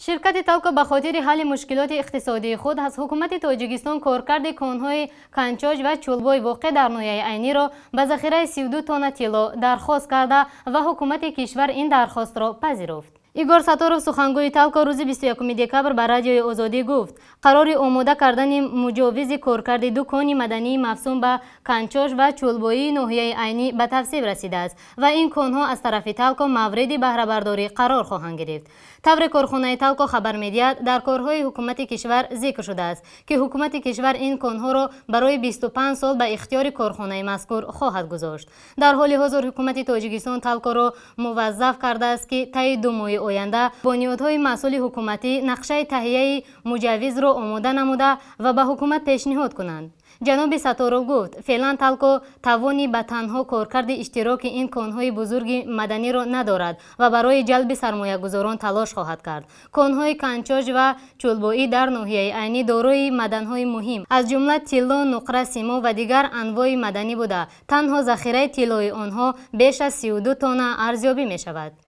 Ширкати Талко ба хотири ҳалли мушкилоти иқтисодии худ аз ҳукумати Тоҷикистон коркарди конҳои Канчоҷ ва Чӯлбой, воқеъ дар ноҳияи Айниро ба захираи 32 тонна тилло дархост карда ва ҳукумати кишвар ин дархостро пазируфт. Игор Саторов, сухангӯи Талко, рӯзи 21 декабр ба Радиои Озодӣ гуфт, қарори омода кардани муҷовизи коркарди ду кони мадании мавсум ба Канчош ва Чӯлбоии ноҳияи Айнӣ ба тасвиб расидааст ва ин конҳо аз тарафи Талко мавриди баҳрабардорӣ қарор хоҳанд гирифт. Тавре корхонаи Талко хабар медиҳад, дар корҳои ҳукумати кишвар зикр шудааст, ки ҳукумати кишвар ин конҳоро барои 25 сол ба ихтиёри корхонаи мазкур хоҳад гузошт. Дар ҳоли ҳозир ҳукумати Тоҷикистон Талкоро муваззаф кардааст, ки таи 2 моҳи оянда бо ниҳодҳои масъули ҳукуматӣ нақшаи таҳияи муҷаввизро омода намуда ва ба ҳукумат пешниҳод кунанд. Ҷаноби Саторов гуфт, феълан Талко тавони ба танҳо коркарди иштироки ин конҳои бузурги маданиро надорад ва барои ҷалби сармоягузорон талош хоҳад кард. Конҳои Канчоҷ ва Чӯлбоӣ дар ноҳияи Айнӣ дорои маданҳои муҳим, аз ҷумла тилло, нуқра, симо ва дигар анвои маданӣ буда, танҳо захираи тиллои онҳо беш аз 32 тонна арзёбӣ мешавад.